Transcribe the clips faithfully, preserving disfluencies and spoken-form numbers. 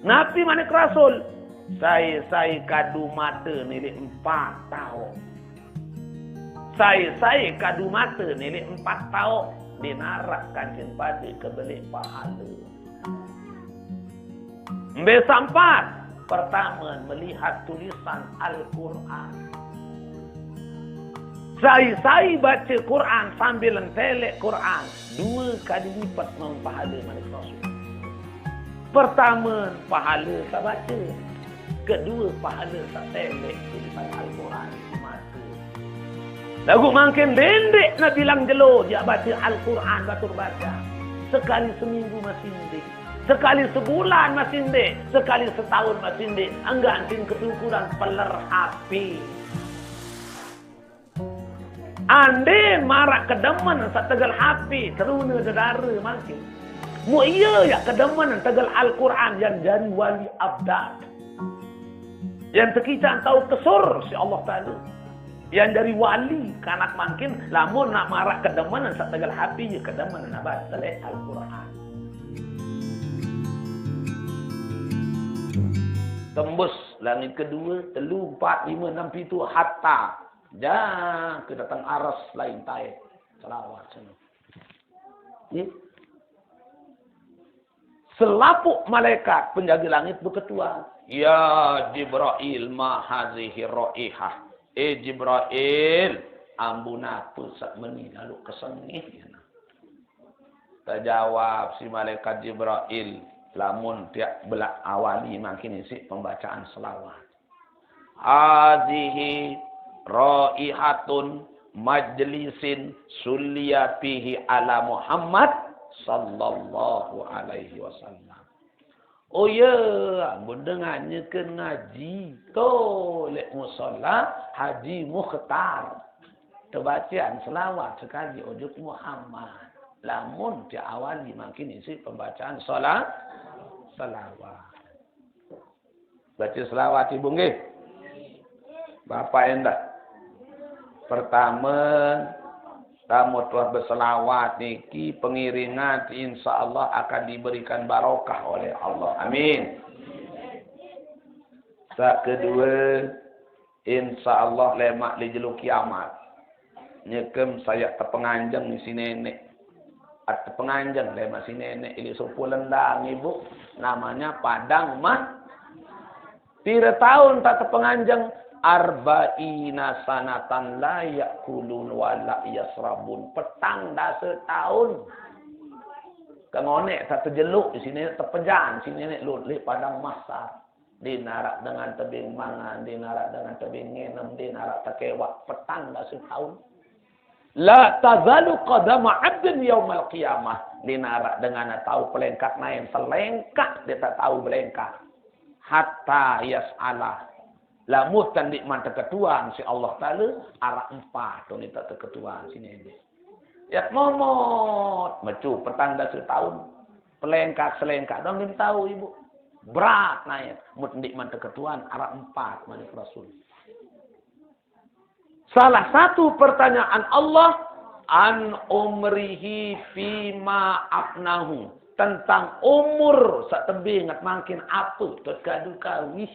Napi manik Rasul? Sai-sai kadu mate nilai empat tau. Sai-sai kadu mate nilai empat tau. Dinarak kancing pade kebelik pahala. Mbe sampat? Pertama, melihat tulisan Al-Quran. Sai-sai baca Quran sambil entelek Quran, dua kali lipat mempahale manik Rasul. Pertama, pahala sabaca. Kedua, pahala satelek tulisan Al-Quran di mata. Lagu makin dendek nak bilang jelo dia baca Al-Quran batur baca. Sekali seminggu masih indik. Sekali sebulan masih indik. Sekali setahun masih indik. Enggak antin ketukuran peler H P. Ande marak kedemen sategal H P, teruna dedara makin. Mu iya ya kedemen tegal Al-Quran yang jari wali abdal. Yang tekican tau kesur si Allah Ta'ala. Yang jari wali kanak makin, lamun nak marak kedemen sategal H P, ya kedemen nak baca Al-Quran. Tembus langit kedua, telu, empat, lima, enam, pitu, hatta. Jang ke datang aras lain tae. Selawat sana. Ya. Selapuk malaikat penjaga langit beketuan. Ya Jibril, ma hazihi raihah. Eh Jibril, ambu napa sak meni lalu kesengih. Terjawab si malaikat Jibril, lamun tiap belak awali makin isi pembacaan selawat. Hazihi raihatun majlisin sulliya fihi ala Muhammad sallallahu alaihi wasallam. Oh ya, mun dengannya ke ngaji. To lek musala Haji Mukhtar. Tebacian selawat sekali ojok Muhammad. Lamun tiap awali makin isi pembacaan salat selawat. Baca selawat ibu nggih. Bapak endah. Pertama, kamu telah berselawat niki pengiringan insya Allah akan diberikan barokah oleh Allah. Amin. Sak kedua, insya Allah lemak di jelu kiamat. Nyekem saya tepenganjeng si nenek. At tepenganjeng lemak si nenek ili supu lendang ibu. Namanya Padang Mah. Pira tahun tak tepenganjeng? Arba'ina sanatan la yakulun wa la yasrabun. Petang dasa tahun. Kengonek tak terjeluk di sini, tepejan sini nek lu di Padang Mahsar. Dinarak dengan tebing mangan, dinarak dengan tebing nginem, dinarak tekewak petang dasa tahun. La tazalu qadama abdin yaumal qiyamah. Dinarak dengan tahu pelengkak nain selengkak dia tak tahu belengkak. Hatta yas'ala. Lamun tandik mantap ketuan si Allah Ta'ala, arah empat tu ni tak ketuan sini dia. Ya momot, mecu petang dasa tahun. Pelengkak selengkak dong dia tahu ibu. Berat naik. Mut ndik man teketuan arah empat mani Rasul. Salah satu pertanyaan Allah, an umrihi fima afnahu, tentang umur sak tebingat makin apa terkadu kawis.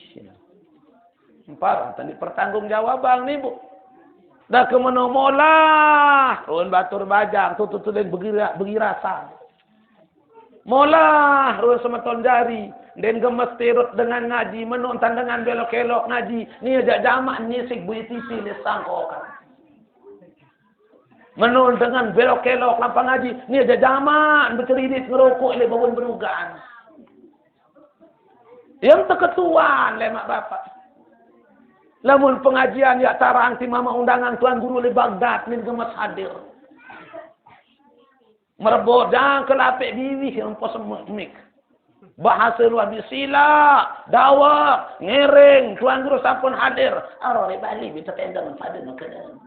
Empat tadi pertanggungjawabang ni bu. Dah ke meno molah, run batur bajang tu tu tu dan begira begirasa. Molah run semeton jari, den gemes tirut dengan ngaji, menonton dengan belok-kelok ngaji, ni aja jamak nyisik bui tipi le sangkokan. Menonton dengan belok-kelok lampang ngaji, ni aja jamak berceridit ngerokok le bawon berugan. Yang teketuan le mak bapak. Lamun pengajian ya tarang ti mama undangan tuan guru le Baghdad ni gemes hadir. Merebut jang kelapik biwih yang pos mik. Bahasa luar biasa silak, dawak, ngiring, tuan guru sampun hadir. Arore Bali minta pendang pada makanan.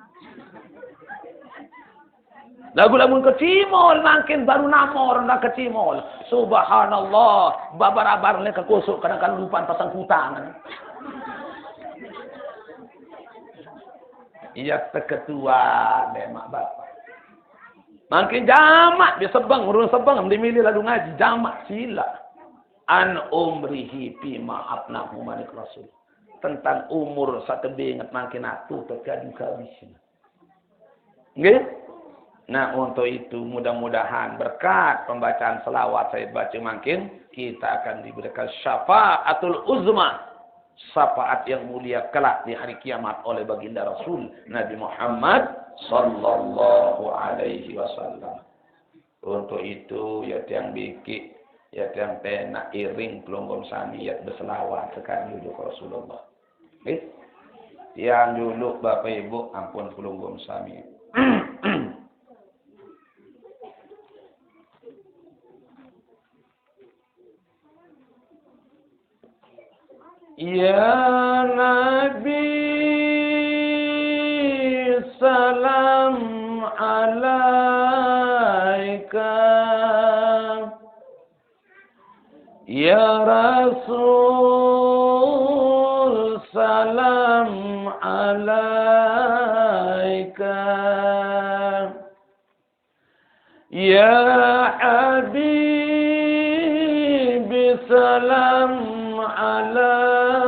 Lagu-lagu kecimol makin baru namor nak kecimol. Subhanallah, babar-abar ni kekusuk kadang-kadang lupa pasang kutang. Iya teketua deh mak bapak. Makin jamak dia sebeng, urun sebeng, dia milih lalu ngaji, jamak sila. An umrihi fima afnahu manik Rasul. Tentang umur satebinget mangkin atu terjadi kehabisan. Nggih? Nah, untuk itu mudah-mudahan berkat pembacaan selawat saya baca mangkin, kita akan diberikan syafaatul uzma, syafaat yang mulia kelak di hari kiamat oleh baginda Rasul Nabi Muhammad sallallahu alaihi wasallam. Untuk itu, ya tiang biki, ya tiang pena, iring pelungguh sami ya berselawat sekali dulu ke Rasulullah. Eh? Tiang dulu, Bapak Ibu, ampun pelungguh sami. Ya Nabi, salam alaika. Ya Rasul, salam alaika. Ya Habib, salam alaika.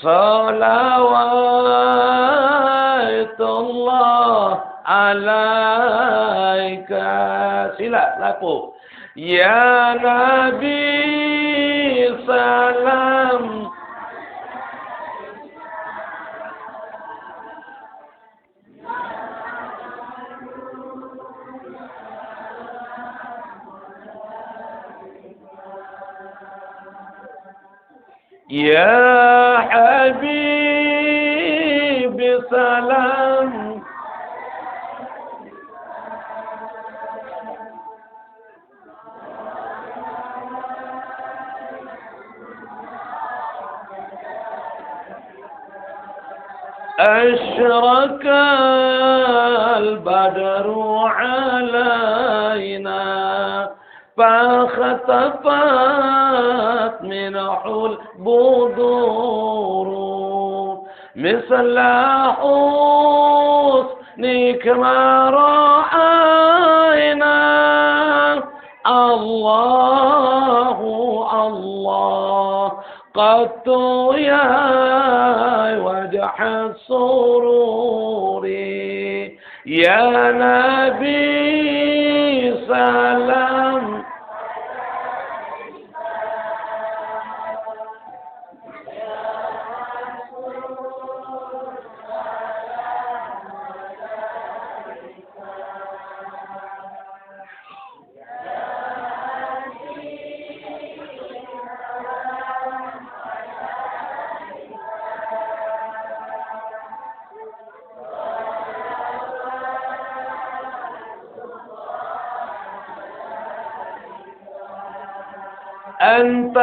Salawatullah alaika. Sila laku. Ya Nabi, salam. Ya Habib, salam. أشرق البدر علينا فاختفت منه البدور مثل حسنك ما رأينا. الله، الله، قط يا وجه السرور، يا نبي سلام. أنت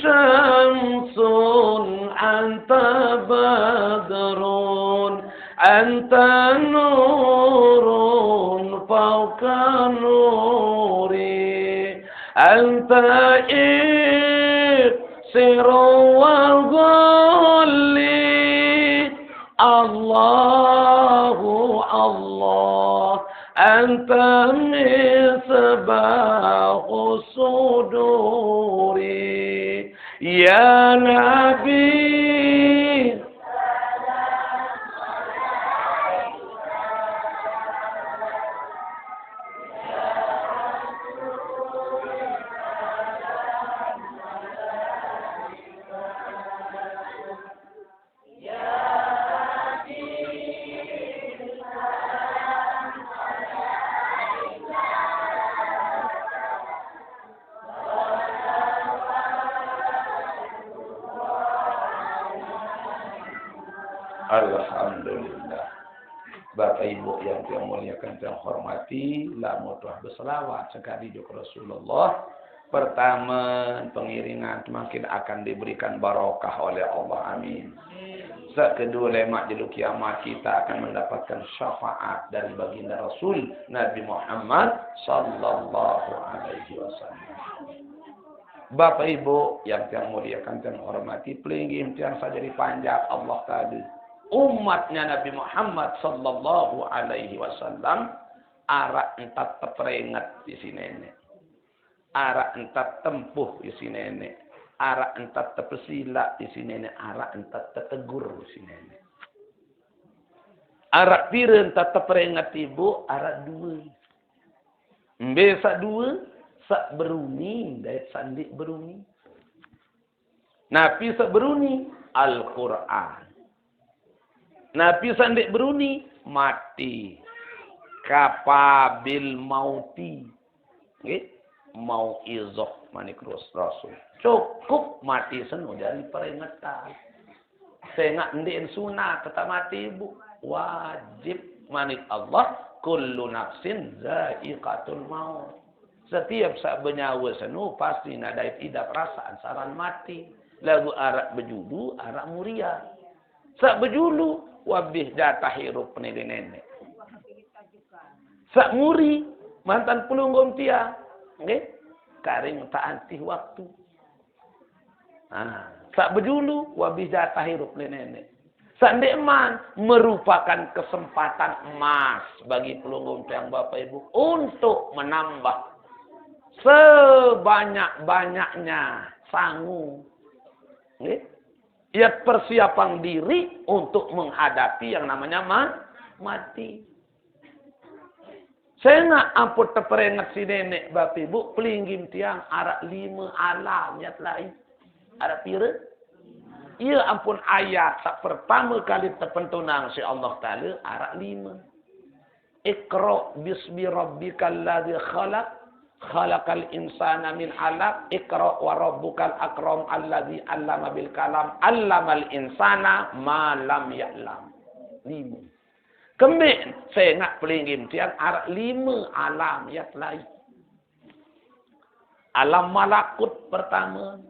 شمس، أنت بدر، أنت نور فوق نوري، أنت إكسير وغلي. الله، الله، أنت مصباح صدوري، يا نبي. Alhamdulillah. Bapak Ibu yang saya muliakan, saya hormati, lamun tuah berselawat sekali juga Rasulullah. Pertama, pengiringan semakin akan diberikan barokah oleh Allah. Amin. Sekedua, lemak jelu kiamat kita akan mendapatkan syafaat dari baginda Rasul Nabi Muhammad sallallahu alaihi wasallam. Bapak Ibu yang saya muliakan dan hormati, pelinggih yang saya dipanjat Allah tadi. Umatnya Nabi Muhammad sallallahu alaihi wasallam, arak entat teperingat di sini ini. Araq entat tempuh isi neneq. Araq entat tepesila isi neneq. Araq entat tetegur isi neneq. Araq pire entat teperinget ibu, araq due. Mbe saq due, saq beruni dait saq ndeq beruni. Napi saq beruni? Al-Qur'an. Napi saq ndeq beruni? Mati. Kafa bil mauti. Nggih. Mau'izah manik Ras-, Rasul. Cukup mati seno jari peringetan. Sengaq ndeqn sunat tetep mati, Bu. Wajib manik Allah, kullu nafsin za'iqatul maut. Setiap saq benyawe seno pasti nadait idap perasaan saran mati. Laguq araq bejulu, araq muria. Saq bejulu, wabih jatah irup nene-nene. Saq muri, mantan pelungguh tiang, nggih, karing tak antih waktu. Nah, saq bejulu, wabih jatah irup nene-nene. Saq ndeqman, merupakan kesempatan emas bagi pelungguh tiang Bapak Ibu untuk menambah sebanyak-banyaknya sangu. Nggih. Ia persiapan diri untuk menghadapi yang namanya ma-, mati. Sengaq ampun teperinget siq neneq Bapak Ibu, pelinggih tiang araq lime alam yat lain. Araq pire? Ia ampun ayat saq pertame kali tepentunang siq Allah Taala araq lime. Iqra bismi rabbikal ladzi khalaq, khalaqal insana min alaq, iqra wa rabbukal akram, alladzi allama bil kalam, allamal insana ma lam ya'lam. Lime. Kembeq sengaq pelinggih tiang araq lime alam yat lain. Alam malakut pertame,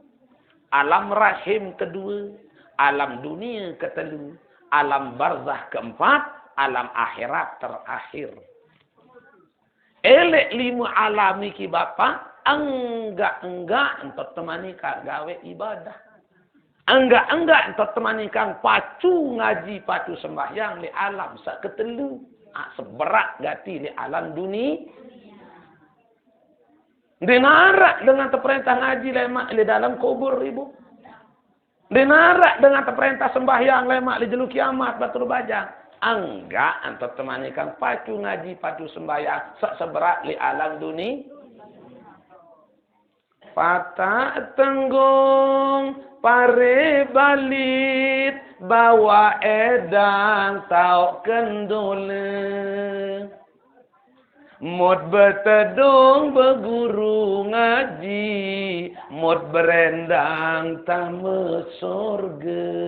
alam rahim kedue, alam dunie ketelu, alam barzah keempat, alam akhirat terakhir. Eleq lime alam niki, Bapak, enggak-enggak entot temanikang gawe ibadah. Enggak-enggak entot temanikang pacu ngaji, pacu sembahyang leq alam saq ketelu. Ah, seberaq gati leq alam dunie. Ndeq naraq dengan teperentah ngaji lemaq leq dalem kubur, Ibu. Ndeq naraq dengan teperentah sembahyang lemaq leq jelo kiamat, batur bajang. Enggak entot temanikang pacu ngaji, pacu sembahyang saq seberaq leq alam dunie. Pataq Tenggung, pare balit, bawaq edang taoq kendule. Mut betedung beguru ngaji, mut berendang tame sorge.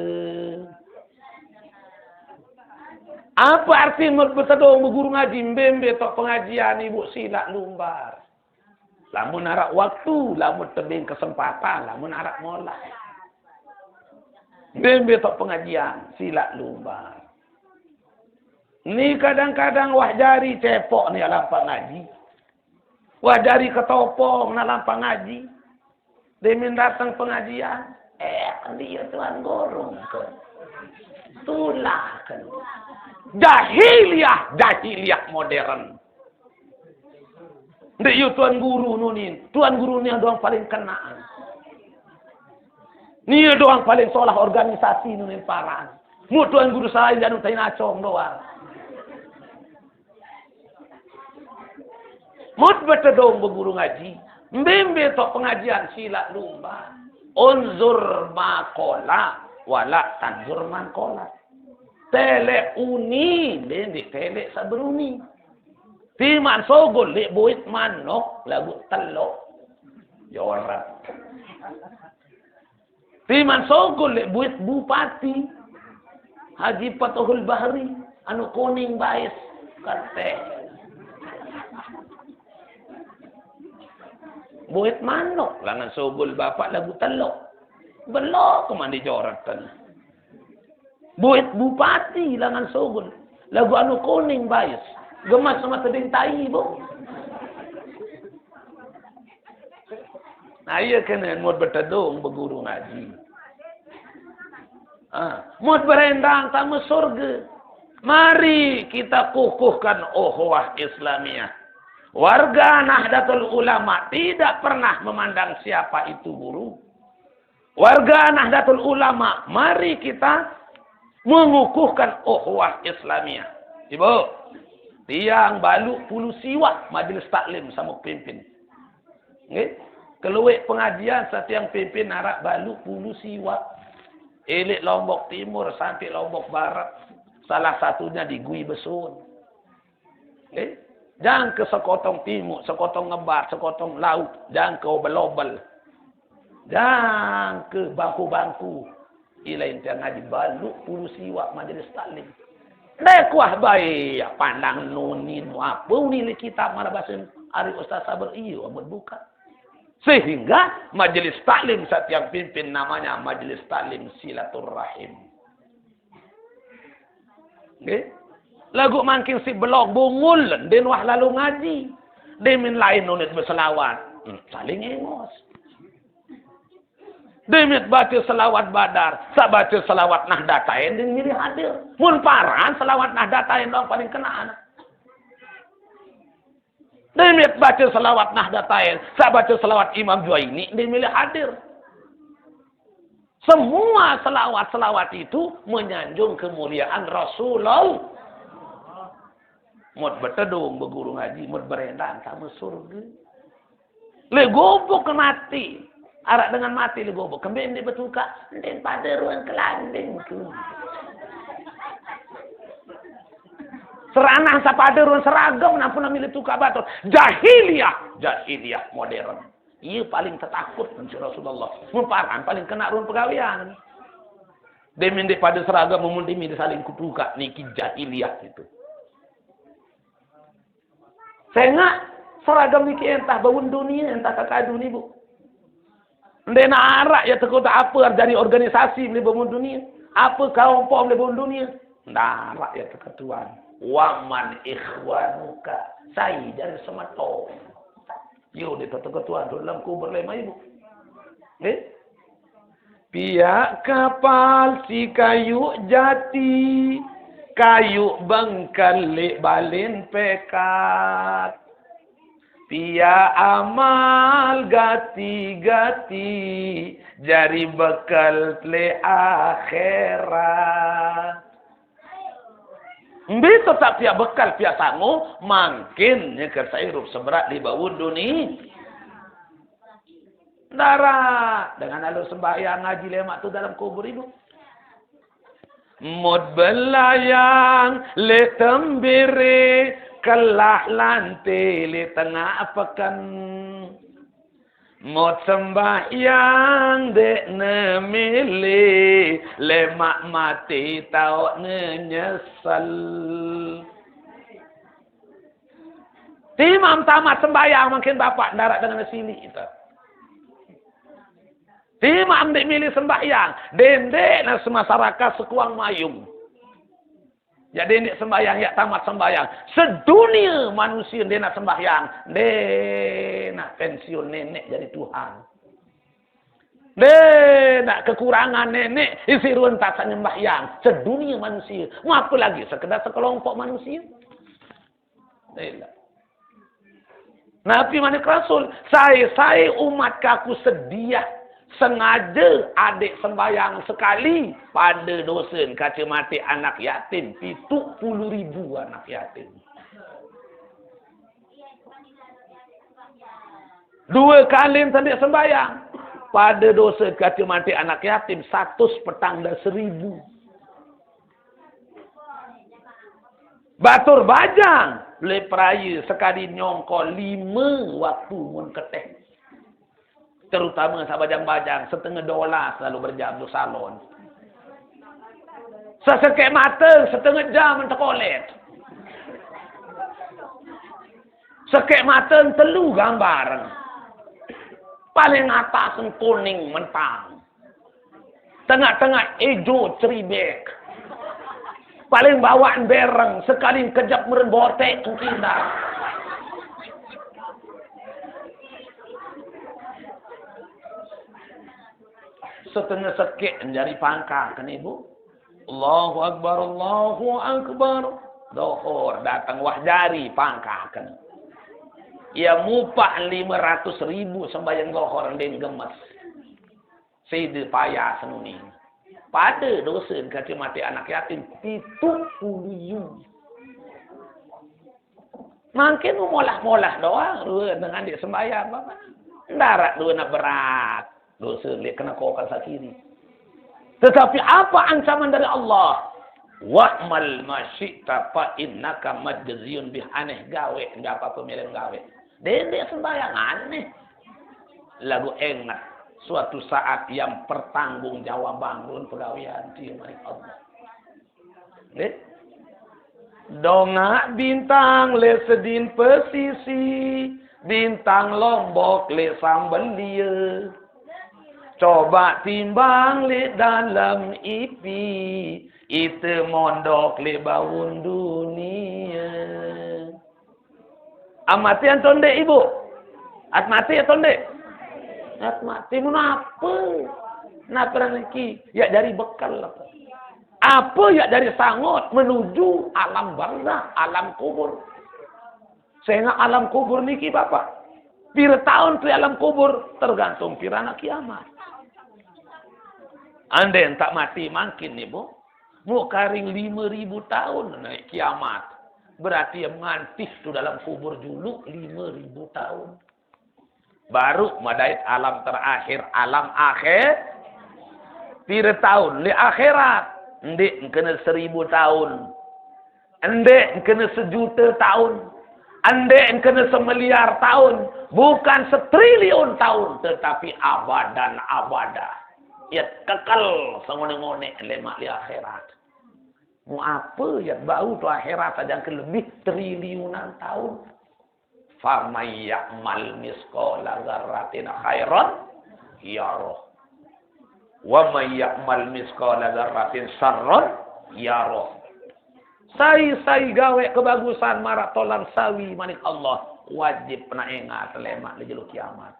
Ape arti mut betedung beguru ngaji? Mbe-mbe toq pengajian, Ibu, silaq lumbar. Lamun araq waktu, lamun tebeng kesempatan, lamun araq molah. Mbe-mbe toq pengajian, silaq lumbar. Ni kadang-kadang wah jari cepok ni lampaq ngaji. Wah jari ketopong na lampaq ngaji. Demin dateng pengajian. Eh, ndeq ie Tuan Guru ke. Tulah ke. Jahiliah, jahiliah modern. Ndeq ie Tuan Guru nunin. Tuan Guru nie doang paling kenaan. Nie doang paling solah organisasi nunin paran. Mut Tuan Guru selain janu tai nacong doang. Mut betedung beguru ngaji. Mbe-mbe toq pengajian silaq lumbar. Unzur ma qala, wala tanzur man qala. Teleq uni, mbe-mbe teleq saq beruni. Timaq sugul leq buit manuk laguq teloq. Jorat. Timaq sugul leq buit bupati, Haji Fathul Bahri, anu kuning bais, kate. Buit manuk langan sugul Bapak laguq teloq. Beloq ke mandi joratan. Buit bupati langan sugul. Laguq anu kuning bais. Gemas sama tebing tai, Bu. Nah, ie kene mut betedung beguru ngaji. Ah, mut berendang tame sorge. Mari kita kukuhkan ukhuwah Islamiyah. Warga Nahdlatul Ulama tidak pernah memandang siapa itu guru. Warga Nahdlatul Ulama, mari kita mengukuhkan ukhuwah Islamiyah. Ibu, tiang baluq pulu siwaq majelis taklim sampun pimpin. Nggih. Keluiq pengajian satiang pimpin araq baluq pulu siwaq. Ileq Lombok Timur sampai Lombok Barat. Salah satunya di Gui Besun. Eh, jangke sekotong timuq, sekotong ngebat, sekotong lauq, jangke obel-obel. Jangke bangku-bangku. Ilai tiang ngaji baluq pulu siwaq majelis taklim. Ndeq kuah bae, pandang nunin, ape unin leq kitab maraq basen ari Ustaz Saber, iye amun buka. Sehingga majelis taklim saq tiang pimpin namanya Majelis Taklim Silaturrahim. Nggih. Laguq mangkin siq belog bungul, ndeqn wah lalo ngaji. Demin lain nunin beselawat, hmm, saling engos. Demin bace selawat Badar, saq bace selawat Nahdlatain ndeqn milih hadir. Mun paran selawat Nahdlatain doang paling kenaan. Demin bace selawat Nahdlatain, saq bace selawat Imam Juwaini ndeqn milih hadir. Semua selawat-selawat itu menyanjung kemuliaan Rasulullah. Mut betedung, beguru ngaji, mut berendang tame surge. Leq gubuk mati. Araq dengan mati leq gubuk. Kembeq ndeq betukaq? Ndeq pade ruen kelanding tu. Seranah saq pade ruen seragam, nampun milih tukaq batur. Jahiliyah, jahiliyah modern. Iye paling tetakut ngan Rasulullah. Mun paran paling kenaq ruen pegawean. Demin ndeq pade seragam, mun demin saling kutukaq, niki jahiliyah itu. Sengaq seragam niki entah baun dunie, entah kakadu ni, Bu. Ndeqn araq ie tekutuk ape jari organisasi mele baun dunie, ape kelompok mele baun dunie. Ndeq araq ie teketuan. Wa man ikhwanuka, sai jari semeton. Yo, ndeq teketuan dalem kubur leman, Bu. Eh? Piaq kapal siq kayuq jati, kayuq bengkel leq balen pekat. Piaq amal gati-gati, jari bekel leq akherat. Mbe to saq piaq bekel, piaq sangu, mangkin nyeke saq irup seberaq leq baun dunie. Ndaraq dengan lalo sembahyang ngaji lemaq tu dalem kubur, Ibu. Mut belayang leq tembere, kelah lante leq tengaq peken. Mut sembahyang ndeqne mele, lemaq mate taoqne nyesel. Timaq tamat sembahyang mangkin Bapak ndaraq dengan siliq ite. Timaq ndeq mele sembahyang, dendeqne semasyarakat sekuang mayung. Jaq dendeq sembahyang, yaq tamat sembahyang. Sedunie manusie ndeqne sembahyang, ndeqne pensiun neneq jari Tuhan. Ndeqne kekurangan neneq isiq ruen taoq saq nyembahyang. Sedunie manusie, apalagi sekedar sekelompok manusie. Napi manik Rasul? Sai-sai umat kaku sediah sengaje adeq sembahyang sekali, pade dosen kace mate anak yatim, pitu puluh ribu anak yatim. Due kali ndeq sembahyang, pade dose kace mate anak yatim satus petang dase ribu. Batur bajang leq peraye sekali nyongkol lime waktu mun keteh. Terutame saq bajang-bajang, setenge dolas lalo berjam leq salon. Sesekeq mate, setenge jam tekolet. Sekeq mate telu gambar. Paling atas kuning mentang. Tengaq-tengaq ijo ceribek. Paling bawaq bereng, sekali kejep meren boteq engkindah. Setenge sekeq jari pangkaken, Ibu. Allahu Akbar, Allahu Akbar. Dohor dateng wah jari pangkaken. Ia mupah lime ratus ribu sembahyang lohor ndéh gemes. Side payah senuni. Pada dose kate mate anak yatim pitu puluh yu. Mangkin molah-molah doang, due dengan di sembahyang, Bapak. Ndarat due na berat. Dose lek kena kokal sakiri. Tetapi apa ancaman dari Allah? "Wa'mal ma syi'ta fa innaka majziyun bih." Aneh gawe, ndak apa-apa melem gawe. Dende sembahyang aneh. Lagu ingat, suatu saat yang pertanggung jawaban run pegawean ti maring Allah. Nggih. Dongak bintang le sedin pesisi, bintang Lombok le sambel dia. Coba timbang le dalam ipi, ite mondok le baun dunia. Amati antonde, Ibu? At mati antonde? At mati. Mun apa? Napa niki? Ya dari bekal apa? Apa ya dari sangot menuju alam barzah, alam kubur. Sehingga alam kubur niki, Bapak, pira taun tu alam kubur? Tergantung pira anak kiamat. Andai tak mati mangkin, Ibu, mau karing lima ribu taun naik kiamat. Berarti yang ngantih tu dalam kubur juluk lima ribu taun. Baru madait alam terakhir, alam akhir. Pira taun? Li akhirat. Ndik kena seribu taun. Ndik kena sejuta taun. Ndik kena semiliar taun. Bukan setriliun taun, tetapi abadan abada. Ya kekal sengone-ngone lemak li akhirat. Mau apa ya bau tu akhirat aja ke lebih triliunan taun. Faman ya'mal misqala dzarratin khairan yarah. Wa man ya'mal misqala dzarratin syarran yarah. Sai-sai gawe kebagusan marak tolan sawi manik Allah, wajib na ingat lemak di jelo kiamat.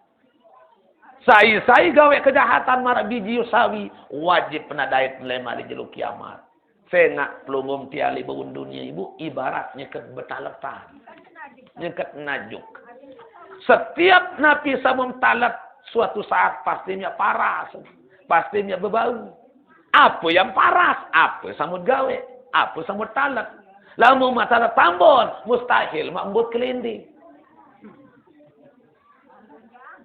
Sai-sai gawe kejahatan marak biji sawi, wajib na dait lemak di jelo kiamat. Sengak pelunggung tiali baun dunia, Ibu, ibarat nyeket betaletan. Nyeket najuk. Setiap napi samun talet, suatu saat pasti nya paras. Pasti nya bebau. Apa yang paras? Apa samun gawe? Apa samun talet? Lamun mak talet tambon, mustahil mak embut kelindi.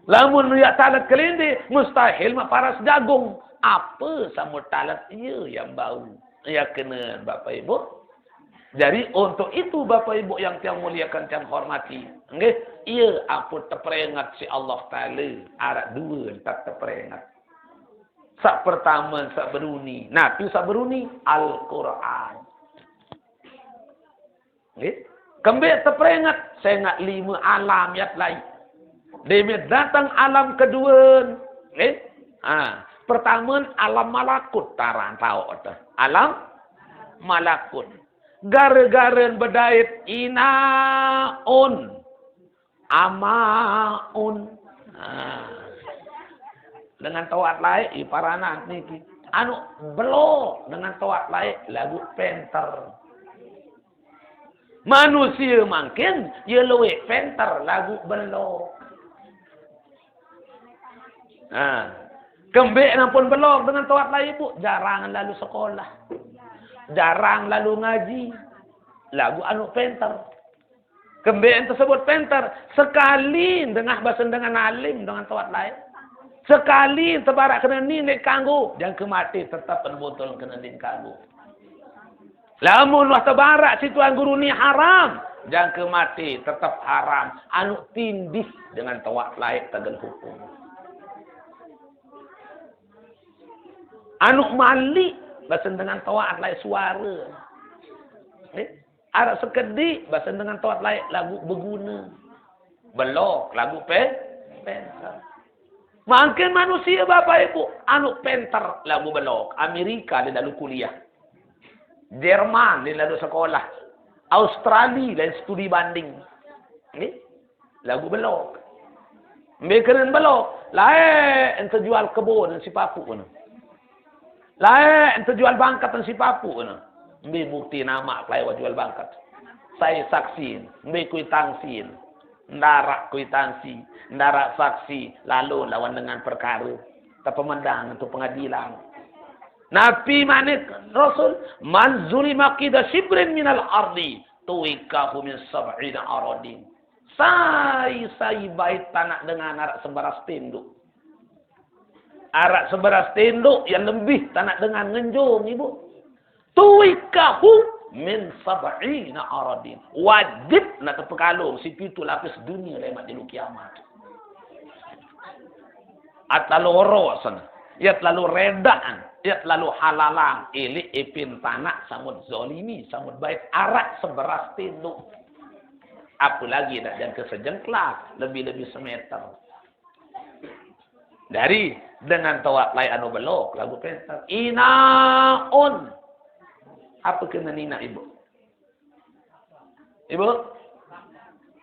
Lamun ya talet kelindi, mustahil mak paras jagung. Apa samun talet iya yang bau? Ya kena, Bapak Ibu. Jadi untuk itu, Bapak Ibu yang tiang muliakan, tiang hormati, nggih, iya ampun teperingat si Allah Taala, arak dua entak teperingat. Sak pertama, sak beruni. Napi sak beruni? Al-Quran. Nggih. Kembe teperingat, sengak lima alam yat lai. Demi datang alam kedua, nggih. Ha, pertama alam malakut taran tau tu. Alam malakut. Gara-gara bedait inaun. Amaun. Nah. Dengan toat laik, i paranak niki. Anu belo dengan toat laik lagu penter. Manusia mangkin, ya luwih penter lagu belo. Nah. Kembik nampun belo dengan toat laik, Bu, jarang lalu sekolah. Jarang lalu ngaji. Lagu anu penter. Kembe ente sebut penter, sekali dengah basen dengan alim dengan toat lain. Sekali tebarak kena ni ndik kanggo, jangka mati tetap pen buntul kena ndik kanggo. Lamun wah tebarak si tuan guru ni haram, jangka mati tetap haram. Anu tindih dengan toat lain tegel hukum. Anu malik basen dengan toat lain suara. Eh? Arak sekedi, basen dengan toat lain lagu beguna. Belok, lagu pe, penter. Mangkin manusia, Bapak Ibu, anu penter lagu belok. Amerika dia lalu kuliah. Jerman dia lalu sekolah. Australia dia studi banding. Nggih? Lagu belok. Mbe kenen belok. Lae ente jual kebun si papu kena. Lae ente jual bangkat si papu kena. Mbe bukti nama kelai wah jual bangkat? Sai saksi, mbe kuitangsi. Ndaraq kwitansi, ndaraq saksi, lalu lawan dengan perkara. Tepemedang tu pengadilan. Nabi manik Rasul, "Man zulima qida shibrin minal ardi, tuwikahu min sab'ina aradin." Sai-sai bait tanaq dengan araq seberas tendok. Araq seberas tendok yang lebih tanaq dengan ngenjung, Ibu. Tuwikahu min sab'ina aradin. Wajib na tepekalung sipitu lapis dunia lemaq jelo kiamat. At lalu oroq sana. Yat lalu redaan. Yat lalu halalang. Ilik ipin tanaq samut zalimi, samut bait araq seberas tendok. Apalagi nak jangka sejengklak, lebih-lebih semeter. Dari dengan toaq lai anu belok, lagu penter. Inaun. Apa kena nina, Ibu? Ibu?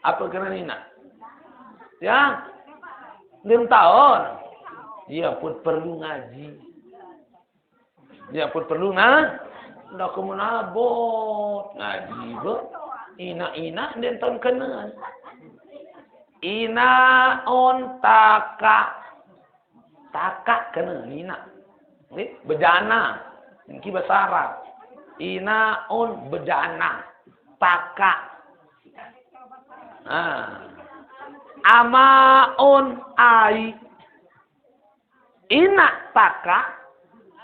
Apa kena nina? Ya? Lim taun. Dia pun perlu ngaji. Dia pun perlu na-, ndak kemun abot. Ngaji, Bu. Ina-ina den taun kena. Inaun takaq. Takaq kena, ina. Nggih, bejana. Niki bahasa Arab. Inaun bejana. Takaq. Ha. Amaun ai. Inaq takaq,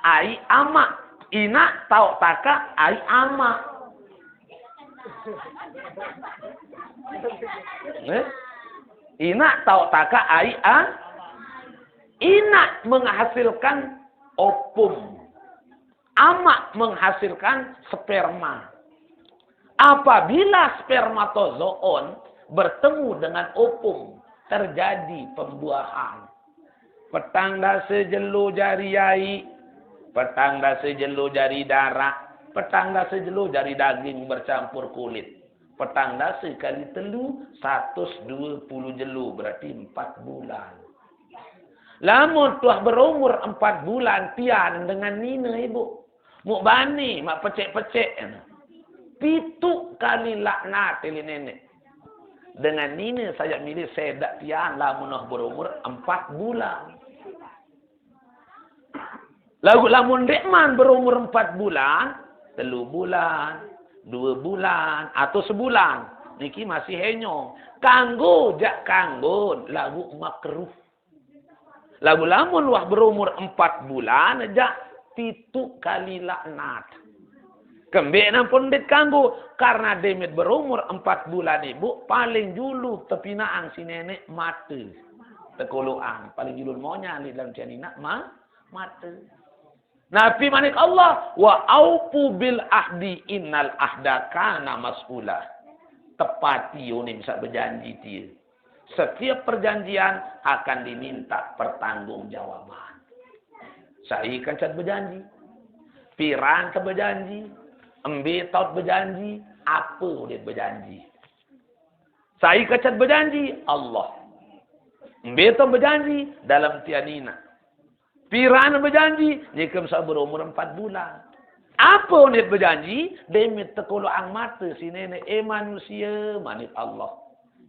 aiq amaq. Inaq taoq takaq, aiq amaq. Eh? Inaq taoq takaq, aiq a-, inaq menghasilkan opum. Amaq menghasilkan sperma. Apabila spermatozoon bertemu dengan opum, terjadi pembuahan. Petang dase jelo jari aiq, petang dase jelo jari daraq, petang dase jelo jari daging bercampur kulit. Petang dase kali telu, satus due puluh jelo, berarti empat bulan. Lamun tuah berumur empat bulan, pian dengan nine, Ibu. Muk bani, mak pecek-pecek. Pitu kali laknat ili nenek. Dengan nine saya milih sedak pian lamun noh berumur empat bulan. Lagu lamun dekman berumur empat bulan, telu bulan, dua bulan, atau sebulan. Niki masih henyong. Kanggo, jak kanggo, lagu makruh. Lagu lamun wah berumur empat bulan aja, pitu kali laknat. Kembe nampun dit kanggo, karena demit berumur empat bulan, Ibu, paling julu tepinaan si nenek mate. Tekoloan, paling julu monya ni dalam cianina ma-, mate. Nabi manik Allah, "Wa aufu bil ahdi innal ahda kana mas'ula." Tepati unin saq bejanji tie. Setiap perjanjian akan diminta pertanggungjawaban. Sai kance bejanji? Piran te bejanji? Embe taoq bejanji? Ape unin bejanji? Sai kance bejanji? Allah. Embe taoq bejanji? Dalem tianina. Piran bejanji? Nike saq berumur empat bulan. Ape unin bejanji? Demit tekoloan mate si nenek, eh, manusie, manik Allah.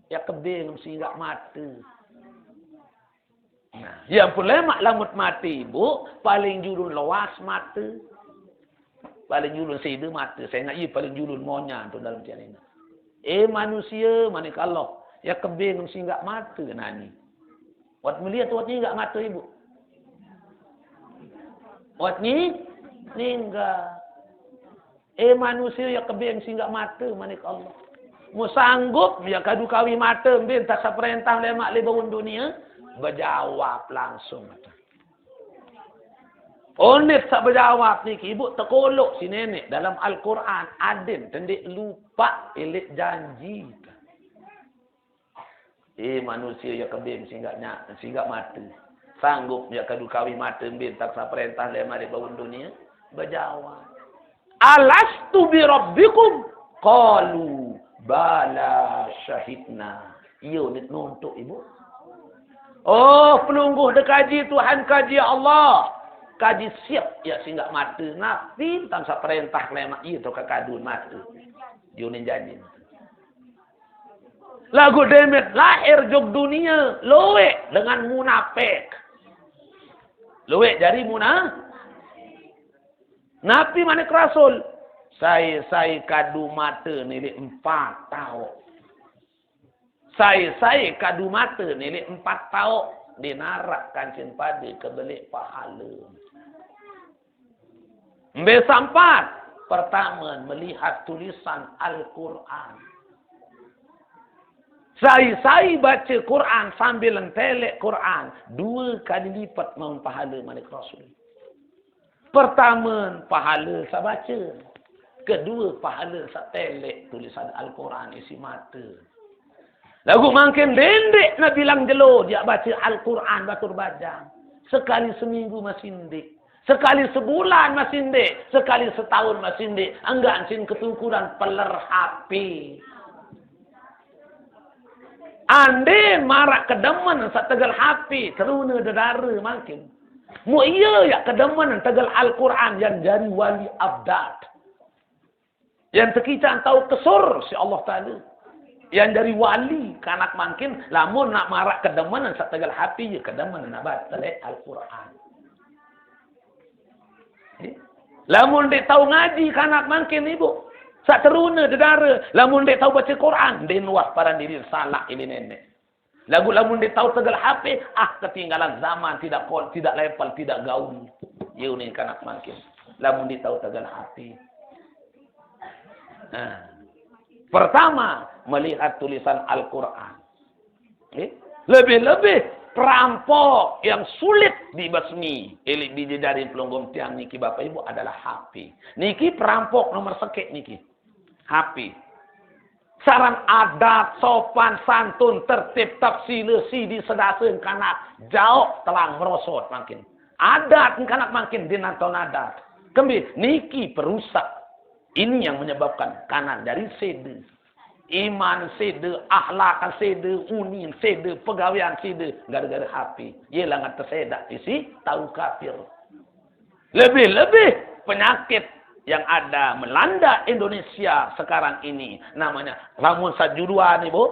Ya kebeng singgaq mate. Nah, ya ampun lemaq lamun mate, Ibu, paling julun loas mate. Paling julun side mate, sengaq ie paling julun monya tu dalam tianina. Eh, manusie, manik Allah. Ya kebeng singgaq mate nani. Wat melihat wat ninggaq mate, Ibu. Wat ni-, ninggaq. Eh, manusie ya kebeng singgaq mate, manik Allah. Mu sanggup ya kadu kawi mate, mbe entah saperentah lemaq leq bawon dunie, bejawab langsung. Unin saq bejawab niki, Ibu, tekoloq si nenek dalam Al-Quran, aden tendeq lupaq ilik janji. Eh, manusie ya kebeng singgaq nya-, singgaq mate. Sanggup ya kadu kawi mate mbe entah saperentah lemaq leq bawon dunie? Bejawab. "Alastu bi rabbikum?" Qalu, "Bala syahidna." Iya nit nontok, Ibu. Oh, pelungguh dekaji Tuhan kaji Allah. Kaji siap ya singgaq mate. Napi tang saperentah lemaq iya to kekadun mate. Dia unin janji. Laguq demen lair jok dunie, lueq dengan munapik. Lueq jari muna-, Napi manik Rasul? Sai-sai kadu mate niliq empat taoq. Sai-sai kadu mate niliq empat taoq, ndeq naraq kancen pade kebeleq pahale. Mbe saq empat? Pertame, melihat tulisan Al-Quran. Sai-sai bace Quran sambil nteleq Quran, due kali lipet mauq pahale manik Rasul. Pertame, pahale saq bace. Kedue, pahale saq teleq tulisan Al-Quran isiq mate. Laguq mangkin ndeq-ndeq ne bilang jelo jaq bace Al-Quran batur bajang. Sekali seminggu masih ndeq. Sekali sebulan masih ndeq. Sekali setahun masih ndeq. Enggaq ensin ketukuran peler H P. Andin maraq kedemen saq tegel H P, terune dedare mangkin. Muq ie yaq kedemen tegel Al-Quran yan jari wali abdal. Yan tekicang tao kesur siq Allah Taala. Yan jari wali kanak mangkin, lamun naq maraq kedemen saq tegel H P, ie kedemen naq bateleq Al-Quran. Eh? Lamun ndeq tao ngaji kanak mangkin, Ibu, saq terune dedare, lamun ndeq tao bace Quran, ndeqn uah paran diriq salaq ile neneq. Laguq lamun ndeq tao tegel H P, ah, ketinggalan zaman, tidak kol-, tidak level, tidak gaul. Ie unin kanak mangkin. Lamun ndeq tao tegel H P. Nah. Pertama, melihat tulisan Al-Quran. Nggih. Lebih-lebih perampok yang sulit dibasmi, eleq bije jari pelungguh tiang niki, Bapak Ibu, adalah H P. Niki perampok nomor sekeq niki. H P. Saran adat, sopan santun, tertib, tepsile, sidi, sedase, engkanak, jaoq telang merosot mangkin. Adat engkanak mangkin ndeqn anton adat. Kembe niki perusak. Ini yang menyebabkan kanan jari sede. Iman sede, akhlak sede, unin sede, pegawean sede, gara-gara H P. Ie langan tesedaq isiq tau kapir. Lebih-lebih penyakit yang ada melanda Indonesia sekarang ini, namanya, lamun saq juluan, Ibu,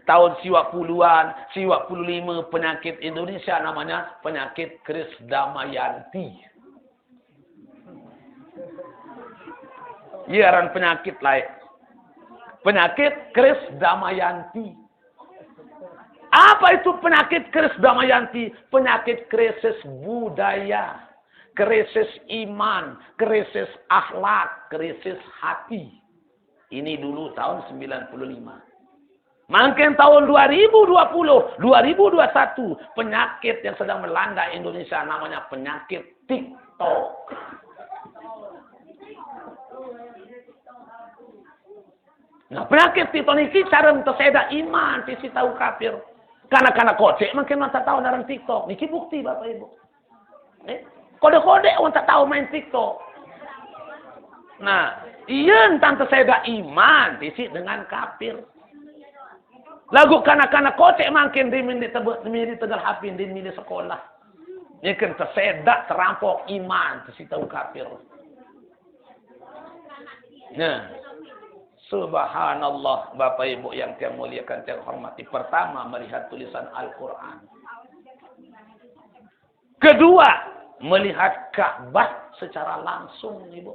taun siwaq puluhan, siwaq puluh lime, penyakit Indonesia namanya penyakit Kris Damayanti. Ie aran penyakit laeq. Penyakit Kris Damayanti. Apa itu penyakit Kris Damayanti? Penyakit krisis budaya, krisis iman, krisis akhlak, krisis hati. Ini dulu tahun sembilan puluh lima. Mangkin tahun dua ribu dua puluh, dua ribu dua puluh satu, penyakit yang sedang melanda Indonesia namanya penyakit TikTok. Nah, penyakit TikTok niki care tesedaq iman isiq tau kapir. Kanak-kanak koceq mangkin ndeq tao aran TikTok. Niki bukti, Bapak Ibu. Eh, kode-kode wong tak tahu main TikTok. Nah, ie ntan tesedaq iman isiq dengan kapir. Laguq kanak-kanak koceq mangkin ndeqn mele tebe-, mele tegel H P, ndeqn mele sekolah. Niki tesedaq terampok iman isiq tau kapir. Nah, subhanallah, Bapak Ibu yang tiang muliakan, tiang hormati. Pertama, melihat tulisan Al-Quran. Kedua, melihat Ka'bah secara langsung, Ibu.